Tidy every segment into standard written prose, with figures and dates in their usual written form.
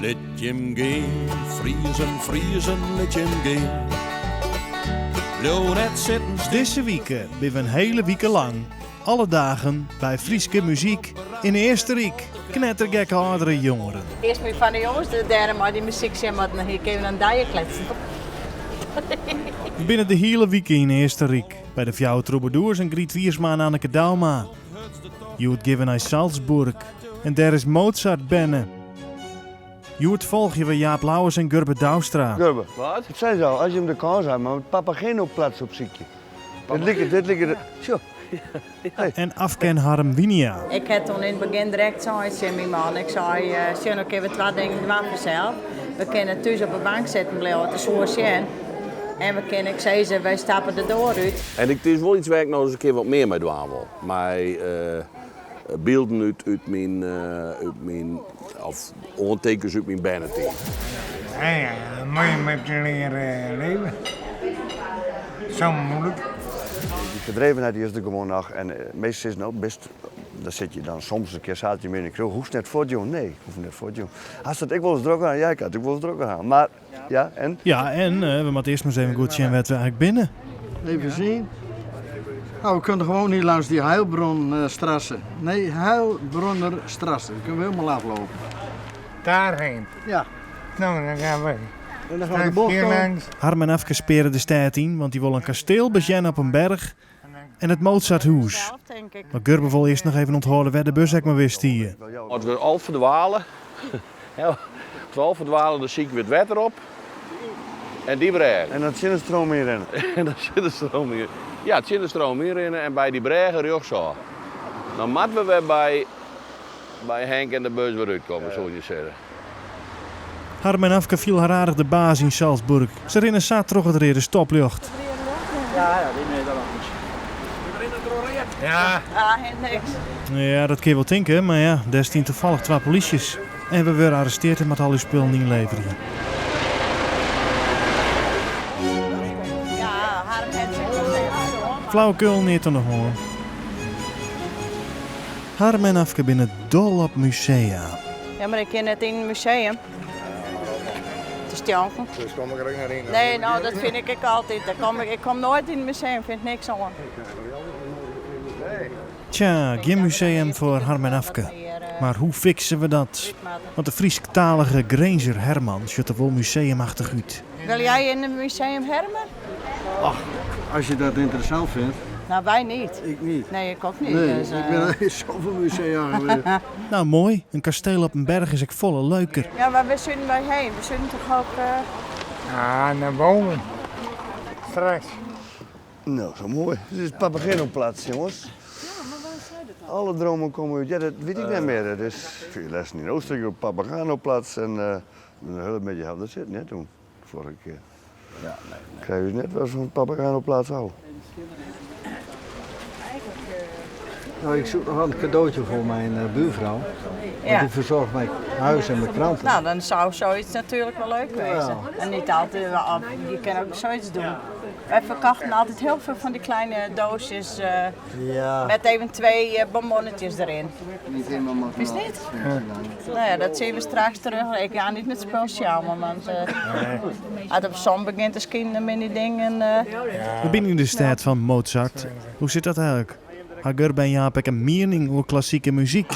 Lit jim gean, Friezen, Friezen, lit jim gean. Bliuw net sitten. Dizze wike binne we in hiele wike lang, alle dagen, by Fryske muzyk yn Eastenryk. Knettergekke âldere jongeren. Earst mei fan de jonges dêr mei dy muzyk sjen moatten, dan hie ik even in dije kletsen. We binne de hiele wike yn Eastenryk by de Fjouwer Trûbadoers en Griet Wiersma en Anneke Douma. Hjoed gean we nei Salzburg en dêr is Mozart berne. Hjoed folgje we Jaap Louwes en Gurbe Douwstra. Gurbe, Wat? Ik sei al, as jim de kâns ha, mar Papageno-Platz opsykje. Dit liket, dit liket, sjoch. Hey. En Afke en Harm Winia. Ik ha toen yn it begjin direkt sein tsjin myn man, ik sei, sjoch no kinne we twa dingen dwaan fansels. We kinne thús op de bank sitten bliuwe te soer sjen en we kinne ek sizze, wy stappe de doar út. En it is wol iets wêr't ik noch ris in kear wat mear mei dwaan wol. Mei bylden út, út myn, út myn, of oantinkens út myn bernetiid. Ja, ja, dan moet je met leren leven. Zo moeilijk. Die gedrevenheid die is der gewoan noch. En meastal sizze no, bist, dan sit je dan soms in kear saterdei yn de kroech, hoechst net fuort jûn. Nee, ik hoech net fuort jûn. Hast it ek wolris drokker hân? Ja, ik ha it ek wolris drokker hân. Mar, ja, en? Ja, en we moatte earst mar ris even goed sjen wêr't we eigentlik binne. Even zien. Nou, we kunnen gewoon hier langs die Heilbronstrasse. Nee, Heilbronnerstrasse. Dan kunnen we helemaal aflopen. Daarheen? Ja. Nou, dan gaan we. En dan gaan we de bocht om. Harm en Afke speare de stêd yn, want dy wolle in kasteel besjen op in berch en it Mozarthûs. Mar Gurbe wol earst noch even ûnthâlde wêr't de bus ek mar wer stie. As we al ferdwale, as we al ferdwale, dan sykje we it wetter op en dy brêge. En dan tsjin de stroom yn rinne. En dan tsjin de stroom yn. Ja, tsjin de stroom yn rinne en by dy brêge rjochtsôf. Dan moatte we wer by By Henk en de bus wer útkomme, soene je sizze. Harm en Afke fiele har aardich de baas yn Salzburg. Se rinne sa troch it reade stopljocht. Ja, dat kin je wol tinke, mar ja, dêr stean tafallich twa polysjes. En we wurde arresteard en moatte al ús spullen ynleverje. Flauwekul, neat oan de hân. Harm en Afke binne dol op musea. Ja, mar ik kin net yn in museum. Te stjonken. Dus kom ik er ek net yn. Nee, no dat fyn ik ek altyd. Daar kom ik, ik kom noait yn in museum, fyn niks oan. Tsja, gjin museum foar Harm en Afke. Mar hoe fikse we dat? Want de Frysktalige Grinzer Herman sjocht der wol museumachtich út. Wil jij in een museum, Herman? Ach, als je dat interessant vindt. Nou, wij niet. Ik niet. Nee, ik ook niet. Nee, dus, ik ben in zoveel musea geweest. Nou, moai. In kasteel op in berch is ek folle leuker. Ja, mar wêr soenen wy hinne? We soenen toch ook... Ah, naar boven. Straks. Nou, zo mooi. Dit is Papageno-Platz, jongens. Ja, mar wa sei dat dan? Alle dromen komme út. Ja, dat wit ik net mear. Dat is lessen yn Oostenrijk op Papageno-Platz en in hiele middei ha we der sitten, hè, toen, foarige kear. Ja, nee, nee. Krije we net wer fan Papageno-Platz ôf. Nou, ik zoek nog een cadeautje voor mijn eh, buurvrouw. Want Ja. die verzorgt mijn huis en mijn kranten. Nou, dan zou zoiets natuurlijk wel leuk wezen. En niet altijd, je kan ook zoiets doen. Wij verkochten altijd heel veel van die kleine doosjes eh, Ja. met even twee eh, bonbonnetjes erin. Niet helemaal Is het niet? Nou ja, dat zien we straks terug. Ik ga niet met spul sjouwen, want eh als het op zon begint te schijnen, dan ben die dingen... eh, We binne yn de stêd fan Mozart. Hoe sit dat eigentlik? Ha Gurbe en Jaap ek in miening oer klassike muzyk?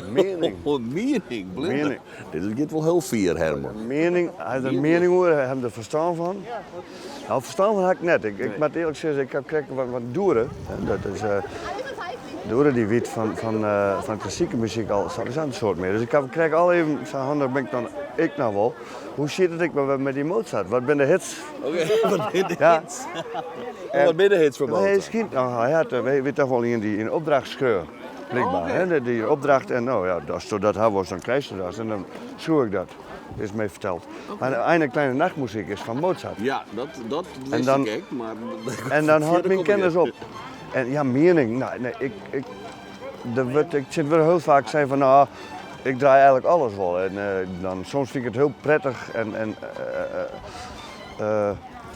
Miening. Oh, miening, blinder. Miening. Dit giet wol hiel fier, Herman. Miening, hy hat der in miening oer, hy hat der ferstân fan. Nou, ferstân fan ha ik net. Ik, ik moat earlik sizze, ik ha krekt wat, wat Doere. Dat is, eh, Doere dy wit fan, fan, eh, fan klassike muzyk al sawiesa in soad mear. Dus ik ha krekt al even, sa handich bin ik dan ek noch wol. Hoe sit it ek mar mei dy Mozart? Wat binne de hits? Oké, wat binne de Ja. hits? Wat binne de hits fan Hy Mozart? skynt, no, hy hat, eh, wit toch wol ien dy't in opdracht skreau, blykber. Oké. Hè, dy, dy opdracht en no ja, asto dat ha wolst, dan krijst dat. En dan soe ik dat, is my ferteld. Maar Eine kleine Nachtmusik is fan Mozart. Ja, dat, dat En wist dan- ik ek, mar... En dan hâldt Fierder myn kom ik kennis net. op. En ja, miening, no, nee, ik, ik, der wurdt, ik tsjintwurdich hiel faak sein fan, no, ik draai eigentlik alles wol. En eh, dan soms fyn ik it hiel prettich en, en eh, eh,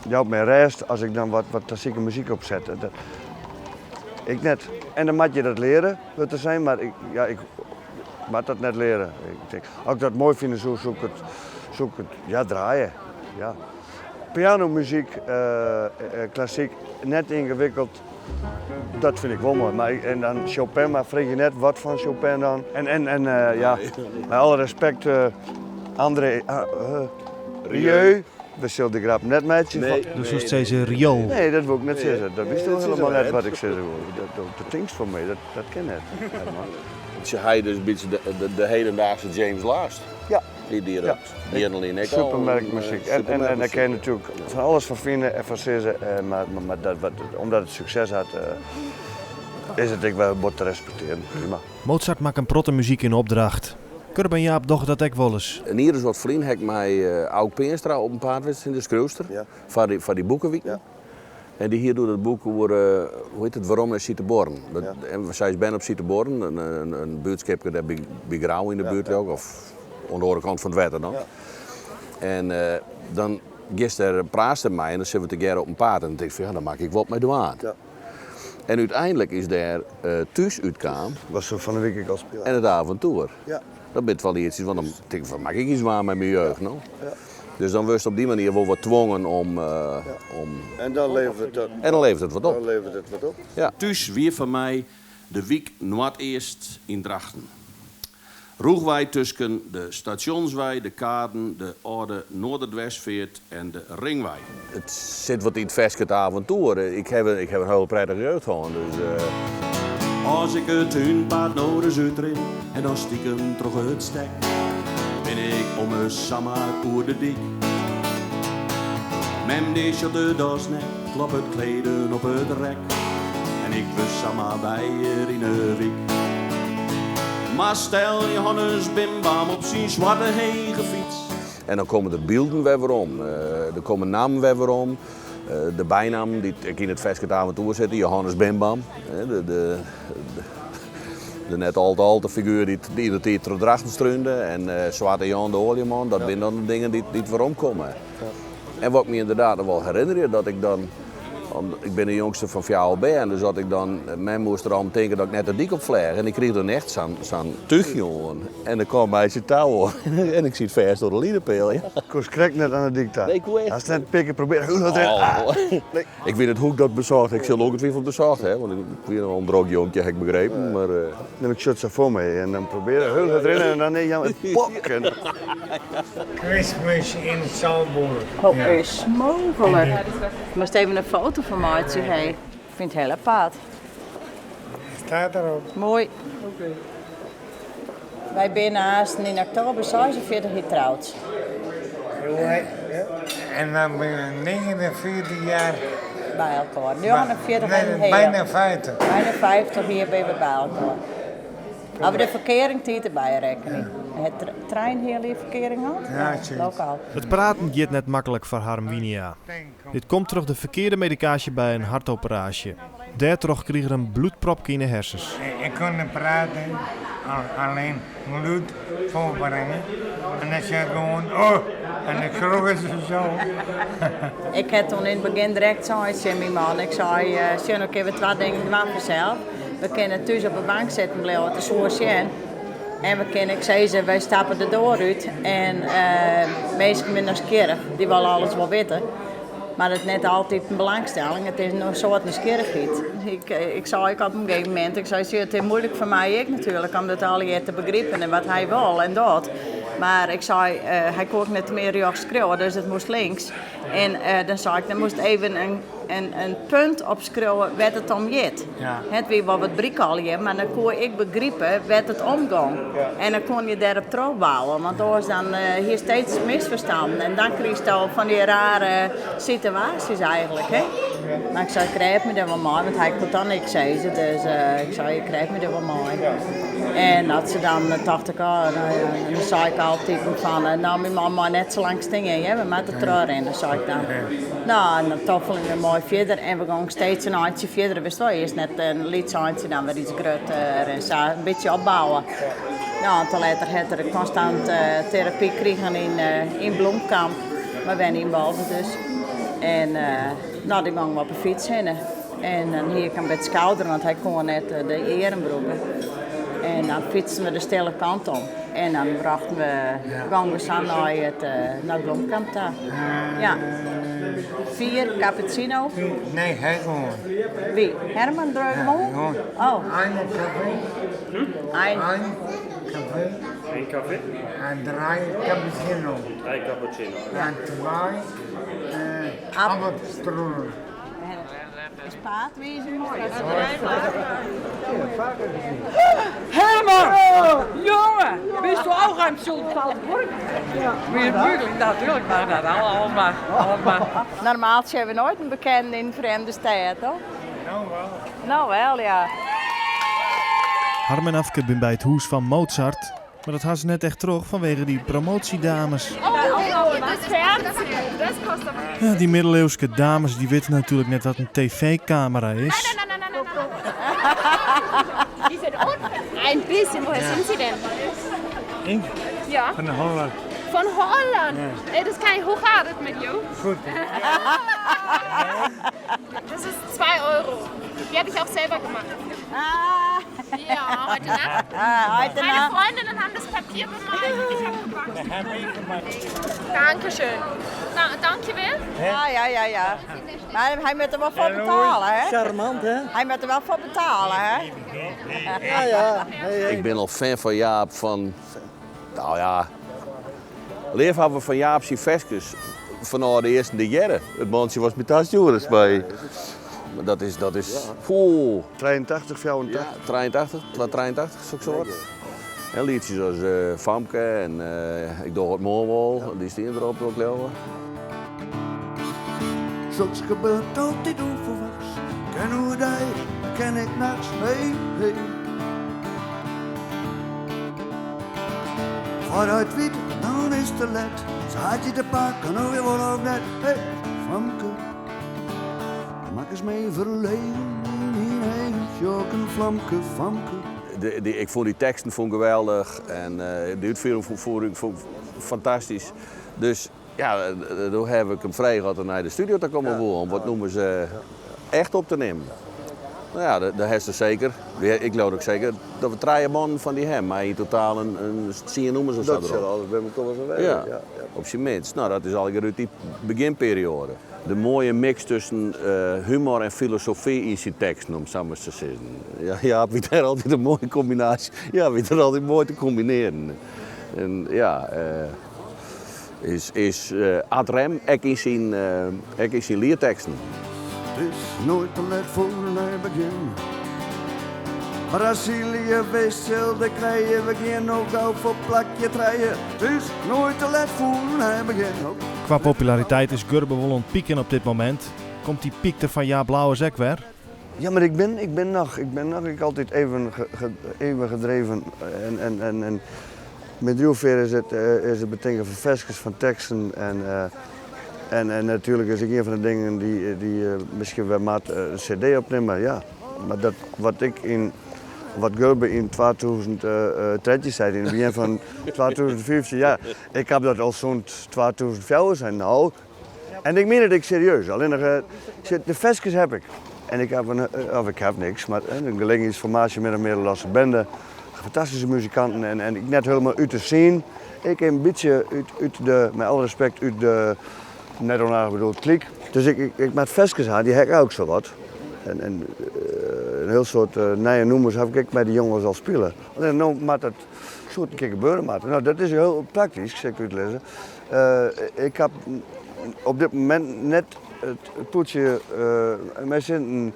jout my rêst as ik dan wat, wat klassike muzyk opset. Dat, ik net. En dan moat je dat leare, wurdt der sein, mar ik, ja, ik. moat dat net leare. Ik tink, as ik dat moai fine soe, soe ik it, soe ik it, ja, draaie. Ja. Pianomuzyk, klassyk, net yngewikkeld, dat fyn ik wol moai. Mar, en dan Chopin, mar freegje net wat fan Chopin dan. En, en, en ja, mei alle respekt, André Rieu, we sille de grap net meitsje. Nee, Do soest sizze rioel. Nee, dat woe ik net sizze. Dat witsto hielendal net wat ik sizze woe. Do tinkst foar my, dat kin net. Hy is in bytsje de hedendaagse James Last. Ja. Die die dat jierren lyn ek al. Supermerkmuzyk. En, en, en dêr kin je natuerlik fan alles fan fine en fan sizze, mar, mar dat, wat, omdat it sukses hat, is it ek wer bot te respektearjen. Prima. Mozart makke in protte muzyk yn opdracht. Kurb en Jaap dogge dat ek wolris. In jier as wat ferlyn ha ik mei Auck Peanstra op 'en paad west, de skriuwster, foar dy, foar dy boekewiken. En dy hie doe dat boek oer, hoe hjit it, Werom nei Sitebuorren. En sy is berne op Sitebuorren, in buertskipke dêr by Grou yn de buert leau ik, of oan de oare kant fan it wetter dan. En dan giest dêr, praatst der mei en dan sitte we tegearre op 'en paad en dan tink ik fan ja, dêr moat ik wat mei dwaan. En úteinlik is dêr Thús útkaam. Was fan de wike ek al spile. En it aventoer. Dat binne twa lietsjes, want dan tink ik fan moat ik yts dwaan mei myn jeugd no. Dus dan wurdst op dy manier wol wat twongen om, om. En dan leveret dat. En dan leveret it wat op. Dan leveret it wat op. Ja. Thús wie foar my de wyk Noardeast yn Drachten. Rûchwei tusken de Stasjonswei, de Kaden, de âlde Noarderdwersfeart en de Ringwei. It sit wat yn it ferske it aventoer. Ik haw ik haw in hiel prettige jeugd hân, dus. As ik it túnpaad no ris útrin en dan stikem troch it stek, bin ik ommers samar oer de dyk. Mem dy sjocht de das net, kloppet kleden op it rek en ik wurd samar weier yn 'e wyk. Mar stel Johannes Bimbam op syn swarte hege fyts. En dan komme der bylden wer werom, der komme nammen wer werom, de bynammen dy't ek yn it ferske it aventoer sitte, Johannes Bimbam, de, de net al te alte figuer dy't yn de tiid troch Drachten strúnde en Swarte Jan de oaljeman, dat binne dan de dingen dy't weromkomme. En wat ik my ynderdaad noch wol herinnerje, dat ik dan, ik bin de jongste fan fjouwer bern, dus dat ik dan, mem moast der al om tinke dat ik net de dyk op fleach en ik krige dan echt sa'n túchje oan en dan kaam my syn tou oan en ik siet fêst oan de linepeal. Ja. Koest krekt net oan de dyk ta. Nee, ik koe echt. Hast net in pear kear probearre. Oh. Nee. Ik wit net hoe't ik dat besocht. Ik sil ongetwijfeld besocht ha, want ik wie noch in drok jonkje, ha ik begrepen. Mar, Nee, ik sjoch it sa foar my en dan probearje hiel hurd rinne en dan nee, jammer, pok! En... Christmas in Salzburg. Hoe is mooglik? Moatst even in foto fan meitsje, hé. Ik fyn it hiel apart. Staat erop. Moai. Wy binne aansten yn oktober 46 jier troud. En dan binne we 49 jaar By elkoar. 49 en in heal. Bijna 50. Bijna 50 jier binne we by elkoar. As we de ferkearingtiid derby rekkenje. Hat trijenheal jier ferkearing hân? Ja, Lokaal. It praten giet net maklik foar Harm Winia. Dit komt troch de ferkearde medikaasje by in hartoperaasje. Dêrtroch krige er in bloedpropke yn 'e hersens. Ik kon net prate, alleen lûd foarbringe. En dan sei ik gewoan, oh, en dan skrokken se zo. Ik ha toen yn it begjin direkt sein tsjin myn man, ik sei, sjoch, no kinne we twa dingen dwaan fansels. We kinne thús op 'e bank sitten bliuwe te soer sjen. En we kinne ek sizze, wy stappe de doar út en minsken binne nijsgjirrich, dy wolle alles wol witte. Mar it is net altyd in belangstelling, it is in soart nijsgjirrichheid. Ik, ik sei ek op in gegeven momint, ik sei, sjoch, it is moeilik foar my ek natuerlik om dat allegear te begripen en wat hy wol en docht. Mar ik sei, hy koe ek net mear rjochts skriuwe, dus it moast links. En dan sei ik, dan moast even in in punt opskriuwe wêr't it om giet. Het wie wol wat bryk allegear, mar dan koe ik begripe wêr't it om gong. En dan koene je dêrop trochbouwe, want oars dan hiest steeds misferstannen en dan krijst al fan dy rare situaasjes eigentlik. Hè? Mar ik sei, ik rêd my der wol mei, want hy koe dan niks sizze, dus ik sei, ik rêd my der wol mei. En as se dan tocht ik, oh, no ja, dan sei ik altiten fan, no, myn man mei net sa lang stean, hear, we moatte trochrinne, sei ik dan. No, en dan toffelen we moai fierder en we gongen steeds in eintsje fierder. Witst wol, earst net in lyts eintsje, dan wer iets grutter en sa in bytsje opbouwe. No, en toen letter hat er konstant terapy krigen yn, yn Bloemkamp. We wennen yn Balve dus. En no, dêr gongen we op 'e fyts hinne. En dan hie ik him by it skouder, want hy koe net de earm brûke. En dan fytsten we de stille kant om. En dan brochten we, gongen we sa nei it, nei Blomkamp ta. Ja. Vier cappuccino. Nee, hij gewoon. Wie? Herman Dreumel? Oh. Een café. Ein. Een café. Een café? En drie cappuccino. Drie cappuccino. En twee uh, appelstroedel. Is paadwizen mooi? Herman! Jongen! Bist du auch ein Salzburg? Ja. Natuurlijk mag dat. Alles mag. Alles mag. Normaal zijn we nooit een bekende in vreemde stad, toch? Nou wel. Nou wel, ja. Harm en Afke bin by it hûs fan Mozart, mar dat ha se net echt troch fanwege dy promosjedames. Oh, das Fernsehen, das kostet aber. Ja, dy middeleeuwske dames dy witte natuerlik net wat in tv-kamera is. Nein, nein, nein, nein, nein, nein. Die sind unfair. Ein bisschen, woher sind Sie denn? Ik? Ja. Van Holland. Van Holland? Ey, das kann ich hochgradig mit you. Goed. Das ist 2 Euro. Die habe ich auch selber gemacht. Ah. Ja, heute Nacht. Ah, heute Meine Nacht. Freundinnen haben das Papier bemalt und ich habe gebacken. Dankeschön. Na, danke wel. Ja, ja, ja, ja. Maar hij moet er wel voor betalen, hè? Charmant, hè? Hij moet er wel voor betalen, hè? Ja, ja. Hey, hey. Ik ben al fan fan Jaap fan, nou ja, leafhawwer fan Jaap syn ferskes fanôf de earste de jierren. It mantsje was by tastjoerders by. Maar dat is, dat is, poeh. 83, 84? Ja, 83, 83, sok soart. En lietsjes as eh, Famke en eh, Ik doch it moarn wol, dy steane derop, wol ik leauwe. Soks gebeurt altyd ûnferwachts. Kin oerdei, kin ek nachts, hey, hey. Foar't it wit, dan is it te let. Se hat je te pakken, of je wol of net. Hey, famke, makkest my ferlegen yn dyn eagen, sjoch ik in flamke, famke. De, de, ik fûn dy teksten fûn geweldich en eh, de útfiering fûn ik fantastysk. Dus ja, doe ha ik him frege oft er nei de studio ta komme woe om wat nûmers eh, echt op te nimmen. No ja, dêr hast der seker, ik leau ek seker, dat we trije bannen fan dy ha, mei yn totaal in tsien nûmers of sa Dat sil derop. alles by mekoar wol wêze. Ja, Ja, ja. op syn minst. No, dat is allegear út dy begjinperioade. De moaie mix tusken eh, humor en filosofy yn syn teksten, om sa mar te sizzen. Ja, Jaap wie dêr altyd in moaie kombinaasje. Ja, wie der altyd moai te kombinearjen. En ja, eh, is, is eh, ad rem ek yn syn, eh, ek yn syn lietteksten. It is noait te let foar in nij begjin. Brazilië, wees sil de krije, we gean no gau foar plakje trije. It is noait te let foar in nij begjin. Oh. Kwa populariteit is Gurbe wol oan it pieken op dit momint. Komt dy pyk der fan Jaap Louwes ek wer? Ja, mar ik bin, ik bin noch, ik bin noch ik altyd even, ge, ge, even gedreven. En, en, en, en myn driuwfear is it, eh, is it betinken fan ferskes, fan teksten. En, eh, en, en natuerlik is ek ien fan de dingen dy't, dy't eh, miskien wer moat in cd opnimme. Ja. Mar dat wat ik yn, wat Gurbe yn 2013 sei, yn it begjin fan 2015, ja, ik ha dat al sûnt 2004 sein. No, en ik mien it ek serieus. Allinnich, eh, de ferskes ha ik. En ik ha in, eh, of ik ha niks, mar in gelegenheidsformaasje min of mear losse bende. Fantastyske muzikanten en, en ik net hielendal út de scene. Ik in bytsje út, út de, mei alle respekt, út de, net onaardich bedoeld, klyk. Dus ik, ik, ik moat ferskes ha, dy ha ik ek sawat. En, en eh, in hiel soad uh, nije nûmers ha ik ek mei de jonges al spile. Allinnich no moat dat soe it in kear gebeure moatte. No, dat is hiel praktysk, sil ik útlizze. Uh, ik ha op dit momint net it pûdsje uh, mei sinten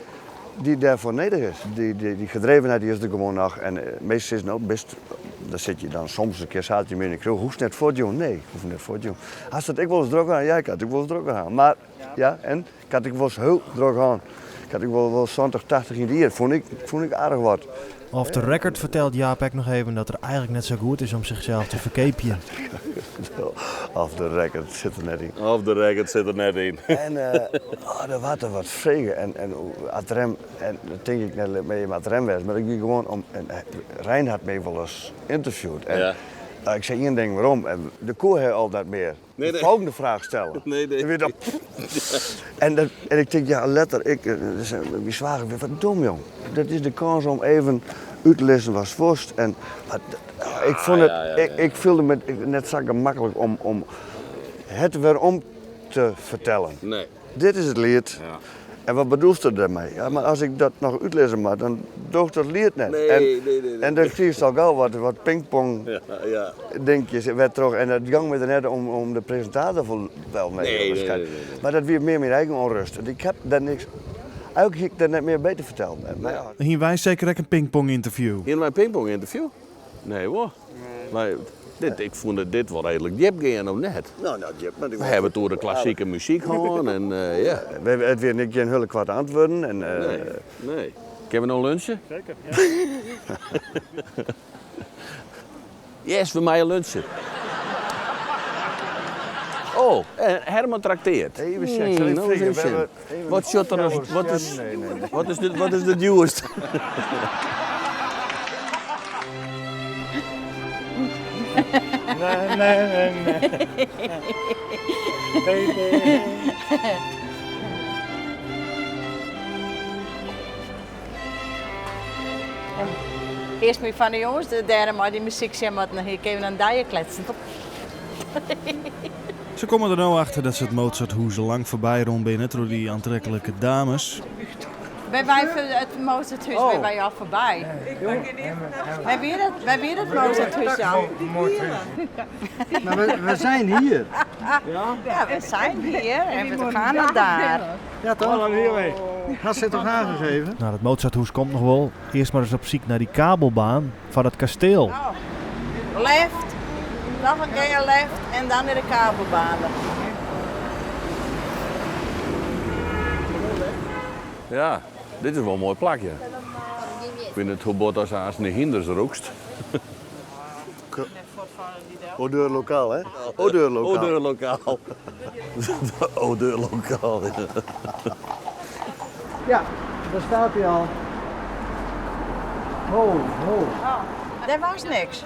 dy't dêrfoar nedich is. Dy, dy, dy gedrevenheid dy is der gewoan noch. En uh, meastal sizze no, bist, dan sitte je dan soms in kear saterdeitemiddei yn de kroech. Hoechst net fuort jûn? Nee, ik hoech net fuort jûn. Hast it ek wolris drok hân? Ja, ik ha it ek wolris drok hân. Mar, ja, en? Ik ha it ek wolris hiel drok hân. Ik ha it ek wol, wol 70, 80 yn it jier. Fûn ik, fûn ik aardich wat. Off the record fertelt Jaap ek noch even dat er eigentlik net sa goed is om sichsels te ferkeapjen. Off the record sit der net yn. Off the record sit der net yn. En uh, oh, der waard der wat frege. En, en ad rem, en dat tink ik net mei ad rem wêze, mar ik wie gewoan om. En Rein hat my wolris ynterviewd. En Ja. Ik sei ien ding werom, de koe ha al net mear de folgjende fraach stelle. Nee, nee. En, dat, en ik tink, ja, letter, ik, myn swager, wat dom jong. Dat is de kâns om even út te lizzen watst wolst. En, mar, ik fûn it, ik, ik fielde my net sa gemaklik om, om it werom te fertellen. Nee. Dit is it liet. En wat bedoelst dêrmei? Ja, mar as ik dat noch útlizze moat, dan doocht dat liet net. Nee, en, nee, nee, nee. En dan krigest al gau wat, wat pingpong Ja, ja. dinkjes wer troch. En it gong my der net om, om de presintator fan wel nee, Nee, nee, waarskynlik. nee, nee, nee. Mar dat wie mear myn eigen ûnrêst. Want ik ha dêr niks. Eigenlik hie ik dêr net mear by te fertellen. Mar ja. Dan hiene wy seker ek in pingpong-ynterview. Hiene wy in pingpong-ynterview? Nee hoor. Maar dit, ik fûn it dit wol reedlik djip gean, of net? Nou, nou, djip, mar We hawwe it oer de klassike muzyk hân en eh, ja. It wiene ek gjin hiele koarte antwurden. En, eh, Nee, nee. Kinne we no lunche? Zeker, ja. Yes, we meie lunche. Oh, eh, Herman trakteart. Even sjen, sil ik nou, freegje. even We sjen. hawwe even Wat sjocht der as, wat is, Nee, nee, nee. wat is de, wat is de djoerste? Nee, nee, nee, nee. Nee, nee. Earst my fan de jonges dêr mei dy muzyk sjen moatten, dan hie ik even in dije kletsen. Se komme der no achter dat se it Mozarthûs lang foarby rûn binne troch dy oantreklike dames. By wy it Mozarthûs oh. by wy al foarby. Wy wie dat, wy wie dat Mozarthûs al. Maar we zijn hier. Ja, we zijn hier en we gaan naar daar. Ja toch? Had ze toch aangegeven? Nou, dat Mozarthûs komt noch wol. Earst mar ris op syk nei dy kabelbaan foar dat kasteel. Oh. Left, noch in kear left en dan nei de kabelbaan. Ja, dit is wol in moai plakje. Ik wit net hoe bot as aanst de hynders rûkst. Odeurlokaal, hè? Odeurlokaal. Odeurlokaal. Odeurlokaal, ja. Ja, daar staat hij al. Ho, ho. Oh, daar was niks.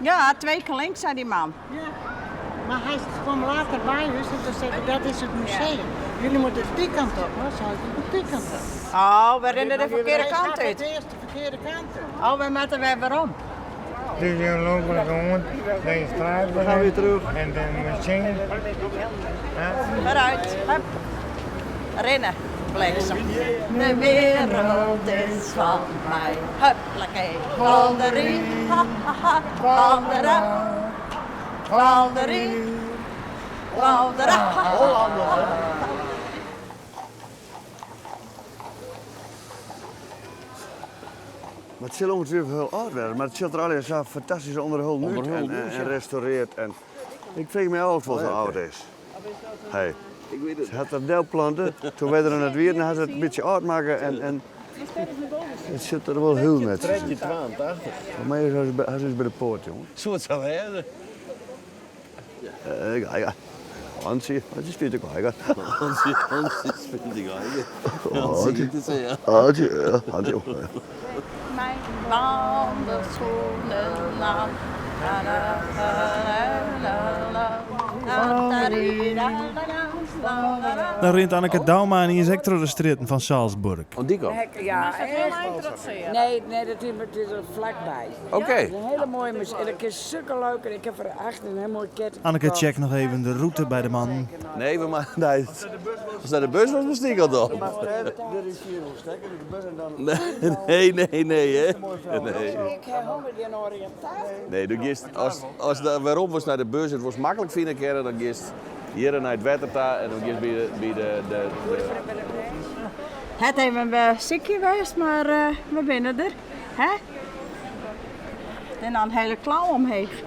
Ja, twee keer links, zei die man. Ja, maar hij kwam later bij ons en toen zei hij, dat is het museum. Jullie moeten die kant op, hoor. Zei ik, die kant op. Oh, we rennen de verkeerde Hij kant gaat uit. het eerst de verkeerde kant op. Oh, we moeten weer waarom? Dus je loopt gewoon deze straat We gaan weer terug. En de machine. Ja. Vooruit. Hup. Rennen, bliksem. De wereld is van mij. Huppakee. Wanderie. Ha, ha, ha. Wandera. Wanderie. Wandera. Ha, ha, ha. Maar it sil ûngetwivelend hiel âld wêze, mar it sjocht der allegear sa fantastysk ûnderholden út Ûnderholden en, út, en ja. restaureerd. En ik freegje my ôf wat sa âld is. Hey. Ik wit it. Se hat dat delplante, doe't wy der oan it wienen, hat se it in bytsje âld makke en, en it sjocht der wol hiel netsjes út. 1382. Foar my is hy by de poart, jonge. Soe it sa wêze? Ja, ja. Hansie, Hansie spielt de Geiger. Hansie, Hansie spielt de Geiger. Hansie, dat is ja. Hansie, ja, Hansie. Mijn wandelschoenen aan. Na, na, na, na, na, na, na, di, da, da, da, da, da. Dan rint Anneke Douma en is ek troch de strjitten fan Salzburg. Oh, die kant? Ja, echt. Nee, nee, dat is, het is er vlakbij. Oké. Een hele mooie muziek. En het is zulke leuk. En ik heb er achter een heel mooi ketting. Anneke checkt nog even de route by de man. Nee, we maar, nee. As nei de bus was, moast die kant op. Dit is hier stekker, de bus en dan... Nee, nee, nee, hè? Nee. Ik heb helemaal geen oriëntatie. Nee, do giest, as, as de werom was nei de bus, it was maklik fine kinne, dan giest hjir nei it wetter ta en dan giest by de, by de, de, de Het even een sykje west, mar eh, we binne der. Hè? En dan een hele klauw omheech.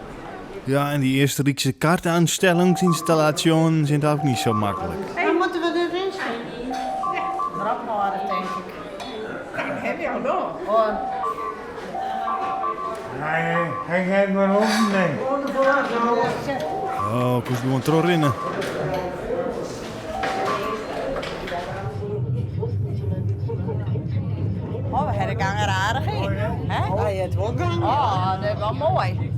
Ja, en dy Eastenrykske kaartaanstellingsinstallaasjes binne ek net sa maklik. Dan moeten we erin steken. Erop hâlde, tink ik. Heb je al nog? Oh, Hij, hij gaat maar open, nee. Oh, ik moest gewoan trochrinne. Oh, we hawwe de gang der aardich yn. Hè? Ja, it wol gang. Oh, dat is wol moai.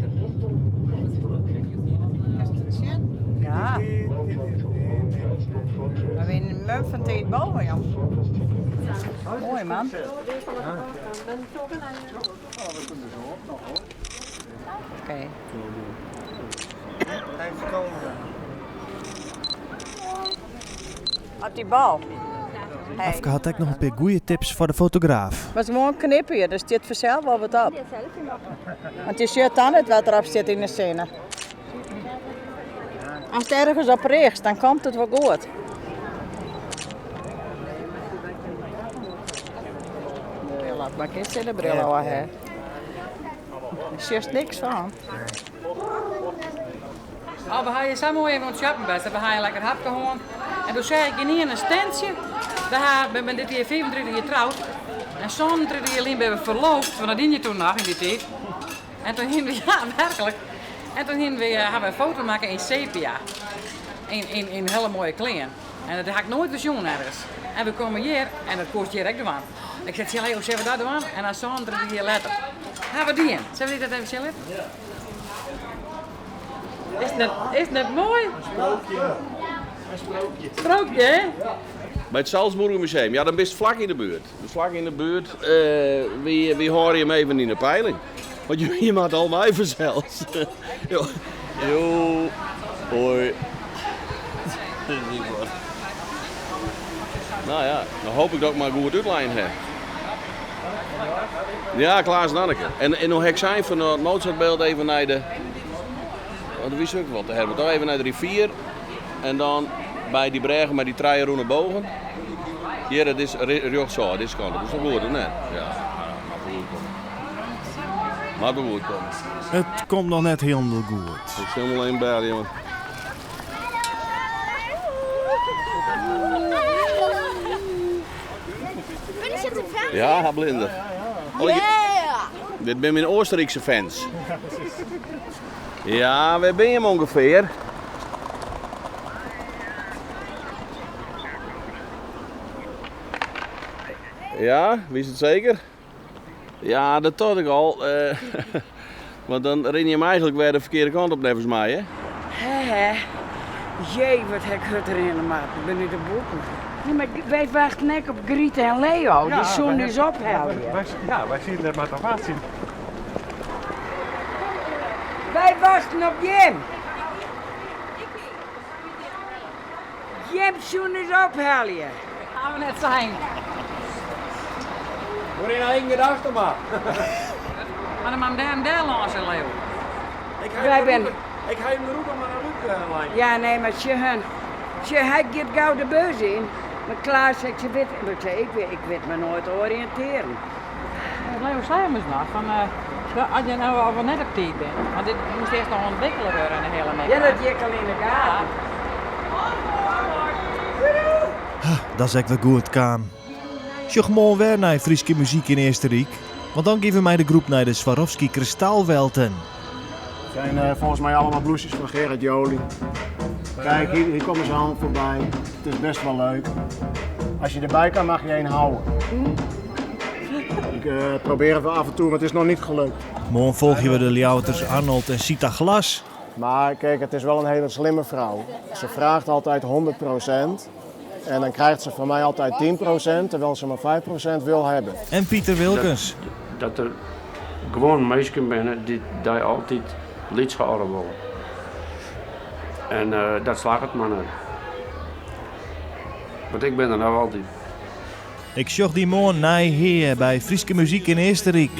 Hum fan tiid boven, jong. Moai, man. Oké. Op die bal. Hey. Afke hat ek noch in pear goede tips foar de fotograaf. Mar gewoan knipperje, der stiet fansels wol wat op. Want je sjocht dan net wat derop stiet yn de sinne. Ast ergens op richtst, dan komt it wol goed. Bril op, mar kinst sinnebril ôf ha. Dêr sjochst niks fan. Oh, we ha hjir sa moai even oan it shoppen west. We ha in lekker hapke hân. En doe seach ik ynienen in stentsje. We ha, we binne dit jier 35 jier troud. En 37 jier lyn binne we ferloofd, want dat diene je toen noch yn dy tiid. En toen hiene we, ja werklik, en toen hiene we, ha we in foto makke yn sepia. Yn, yn, yn hiele moaie klean. En dat ha ik noait wer sjoen ergens. En we komme hjir en dat koest hjir ek dwaan. Ik sei tsjin Leo, sille we dat dwaan? En dan 37 jier letter ha we dien. Sille we dat even sjen litte? Is it net, is it net moai? In sprookje. In sprookje. Sprookje, hè? By it Salzburger Museum, ja dan bist flak yn de buert. Flak yn de buert, wy, wy hâlde jim even yn de peiling. Want je moatte al mei fansels. Jo, jo, hoi. Nou ja, dan hoop ik dat ik mar goed útlein ha. Ja, Klaas en Anneke. En, en no ha ik sein fan it Mozartbeeld even nei de... Want wie ik wat te hebben. Toch even nei de rivier. En dan by dy brêge mei dy trije rûne bogen. Hjir, it is rjochtsôf, dizze kant op. Is dat goed of net? Ja, moat wol goed komme. Moat wol goed komme. It komt noch net hielendal goed. Ik sil wol even belje, want... Ja, ha blinder. Dit binne myn Oostenrykse fans. Ja, wêr binne jim ûngefear? Ja, witst it seker? Ja, dat tocht ik al. Eh, want dan rinne jim eigentlik wer de ferkearde kant op neffens my, hè? Hè, hè. Jee, wat ha ik hurd rinne moatten. Ik bin út de boeken. Nee, mar wy wachten ek op Griet en Leo. Dy soenen ús ophelje. Ja, wy sieten net mar te wachtsjen. Wy wachten op jim. Jim soenen ús ophelje. Ha we net sein. Oer yn eigen gedachten mar. Mar dan moat dêr en dêr lâns en Leo. Wy binne. Ik ha him de rûte mar in rûte lein. Ja, nee, mar sjoch hun. Sjoch, hy giet gau de bus yn. Mar Klaas seit, se wit, ik sei, ik wit my noait te oriïntearjen. Leo sei ommers noch fan as je no al wol net op tiid binne, want dit moast earst noch ûntwikkele wurde in de hiele middei. Ja, dat hie ik al yn de gaten. Dat is ek wer goed kaam. Sjoch moarn wer nei Fryske muzyk yn Eastenryk, want dan gean we mei de groep nei de Swarovski Kristalwelten. Het zijn uh, volgens mij allemaal blouses van Gerard Joling. Kijk, hier, hier komen ze allemaal voorbij. Het is best wel leuk. Als je erbij kan, mag je een houden. Ik uh, probeer het af en toe, maar het is nog niet gelukt. Moarn folgje we de Ljouwerters Arnold en Sita Glas. Maar kijk, het is wel een hele slimme vrouw. Ze vraagt altijd 100%. En dan krijgt ze van mij altijd 10%, terwijl ze maar 5% wil hebben. En Pieter Wilkens. Dat, dat der gewoan minsken binne dy't dy altyd lyts hâlde wolle. En uh, dat slagget mar net. Want ik bin der noch altyd. Ik sjoch dy moarn nei Hea by Fryske muzyk yn Eastenryk.